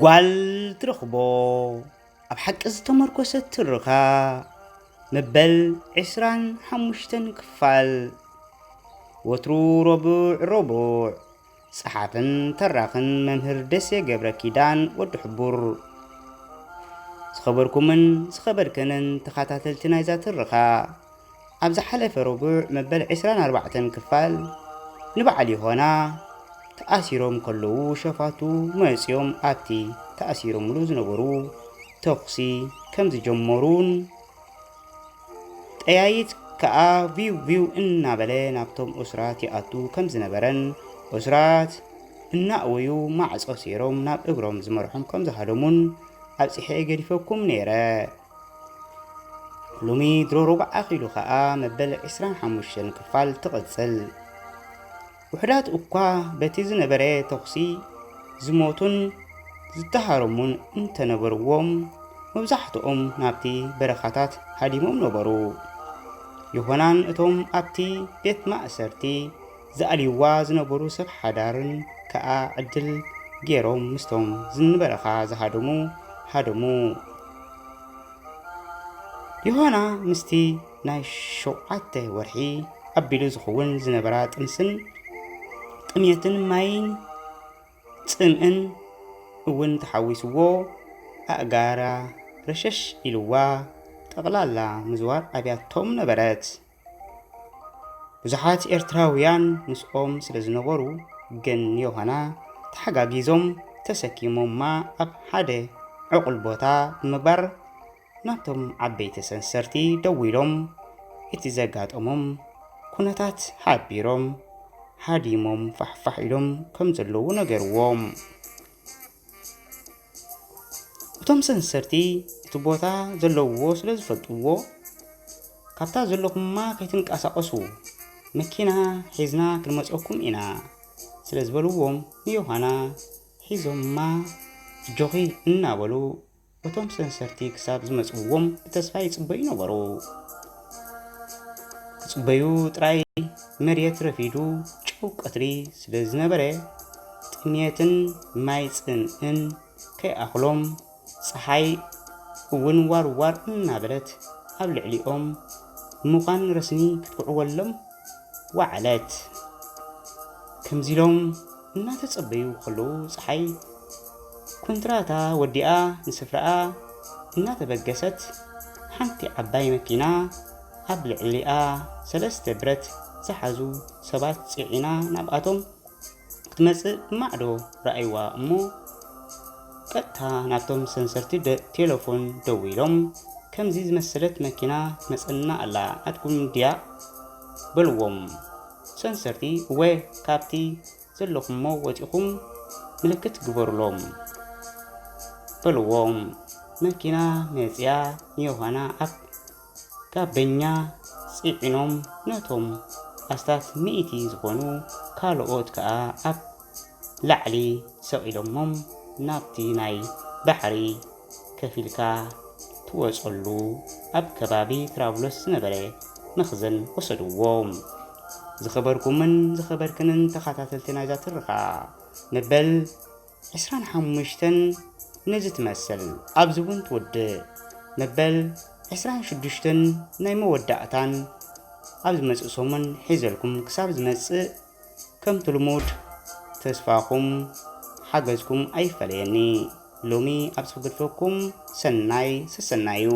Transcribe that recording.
ጓል ትረኽቦ ኣብ ሓቂ ዝተመርኮሰት ትርኻ መበል ዕስራን ሓሙሽተን ክፋል። ወትሩ ረቡዕ ረቡዕ ጸሓፍን ተራኽን መምህር ደሴ ገብረ ኪዳን ወዲ ሕቡር። ዝኸበርኩምን ዝኸበርክንን ተኸታተልቲ ናይዛ ትርኻ፣ ኣብ ዝሓለፈ ረቡዕ መበል ዕስራን ኣርባዕተን ክፋል ንበዓል ዮሃና ተኣሲሮም ከለዉ ሸፋቱ መጺኦም ኣብቲ ተኣሲሮምሉ ዝነበሩ ተኹሲ ከም ዝጀመሩን ጠያይት ከኣ ቪው ቪው እናበለ ናብቶም ኡስራት ይኣቱ ከም ዝነበረን ኡስራት እናእወዩ ማዕጾ ሴሮም ናብ እግሮም ዝመርሖም ከም ዝሃደሙን ኣብጺሐ ገዲፈኩም ነይረ። ሎሚ ድሮ ረቡዕ ኣኺሉ ኸኣ መበል ዕስራን ሓሙሽተን ክፋል ትቕጽል። ውሑዳት እኳ በቲ ዝነበረ ተኹሲ ዝሞቱን ዝተሃረሙን እንተነበርዎም፣ መብዛሕትኦም ናብቲ በረኻታት ሃዲሞም ነበሩ። ይኹናን እቶም ኣብቲ ቤት ማእሰርቲ ዝኣልይዋ ዝነበሩ ሰብ ሓዳርን ከኣ ዕድል ገይሮም ምስቶም ዝንበረኻ ዝሃደሙ ሃደሙ። ዮሃና ምስቲ ናይ ሸውዓተ ወርሒ ኣቢሉ ዝኸውን ዝነበራ ጥንስን ጥምየትን ማይን ጽምእን እውን ተሓዊስዎ ኣእጋራ ረሸሽ ኢልዋ ጠቕላላ ምዝዋር ኣብያቶም ነበረት። ብዙሓት ኤርትራውያን ምስኦም ስለ ዝነበሩ ግን ዮሃና ተሓጋጊዞም ተሰኪሞማ ኣብ ሓደ ዕቑል ቦታ ብምባር ናብቶም ዓበይቲ ሰንሰርቲ ደዊሎም እቲ ዘጋጠሞም ኩነታት ሓቢሮም ሃዲሞም ፋሕፋሕ ኢሎም ከም ዘለዉ ነገርዎም። እቶም ሰንሰርቲ እቲ ቦታ ዘለውዎ ስለ ዝፈልጥዎ፣ "ካብታ ዘለኹማ ከይትንቀሳቐሱ፣ መኪና ሒዝና ክንመፀኩም ኢና" ስለ ዝበልዎም፣ ንዮሃና ሒዞማ "እጆኺ" እናበሉ እቶም ሰንሰርቲ ክሳብ ዝመጽእዎም ብተስፋ ይጽበዩ ነበሩ። ክጽበዩ ጥራይ መሬት ረፊዱ ጨው ቀትሪ ስለ ዝነበረ ጥምየትን ማይ ጽምእን ከይኣኽሎም ጸሓይ እውን ዋር ዋር እናበለት ኣብ ልዕሊኦም ምዃን ረስኒ ክትኩዕወሎም ወዓለት። ከምዚ ኢሎም እናተጸበዩ ከለዉ ጸሓይ ኩንትራታ ወዲኣ ንስፍራኣ እናተበገሰት ሓንቲ ዓባይ መኪና ኣብ ልዕሊኣ ሰለስተ ብረት ዝሓዙ ሰባት ጽዒና ናብኣቶም ክትመጽእ ብማዕዶ ረኣይዋ እሞ ቀጥታ ናብቶም ሰንሰርቲ ደ-፣ ቴሌፎን ደዊሎም ከምዚ ዝመሰለት መኪና ትመጸና ኣላ ናትኩም ድያ በልዎም። ሰንሰርቲ እወ ካብቲ ዘለኹሞ ወጺኹም ምልክት ግበሩሎም በልዎም። መኪና መጺኣ ንዮሃና ኣብ ጋበኛ ጽዒኖም ነቶም ኣስታት ሚእቲ ዝኾኑ ካልኦት ከኣ ኣብ ላዕሊ ሰቒሎሞም ናብቲ ናይ ባሕሪ ከፊልካ ትወጸሉ ኣብ ከባቢ ትራብሎስ ዝነበረ መኽዘን ወሰድዎም። ዝኸበርኩምን ዝኸበርክንን ተኸታተልቲ ናይዛ ትርኻ መበል ዕስራን ሓሙሽተን ነዚ ትመስል። ኣብዚ እውን ትውድእ። መበል ዕስራን ሽዱሽተን ናይ መወዳእታን ኣብ ዝመጽእ ሰሙን ሒዘልኩም ክሳብ ዝመጽእ ከምቲ ልሙድ ተስፋኹም ሓገዝኩም ኣይፈለየኒ። ሎሚ ኣብ ዝግድፈኩም ሰናይ ሰሰናዩ።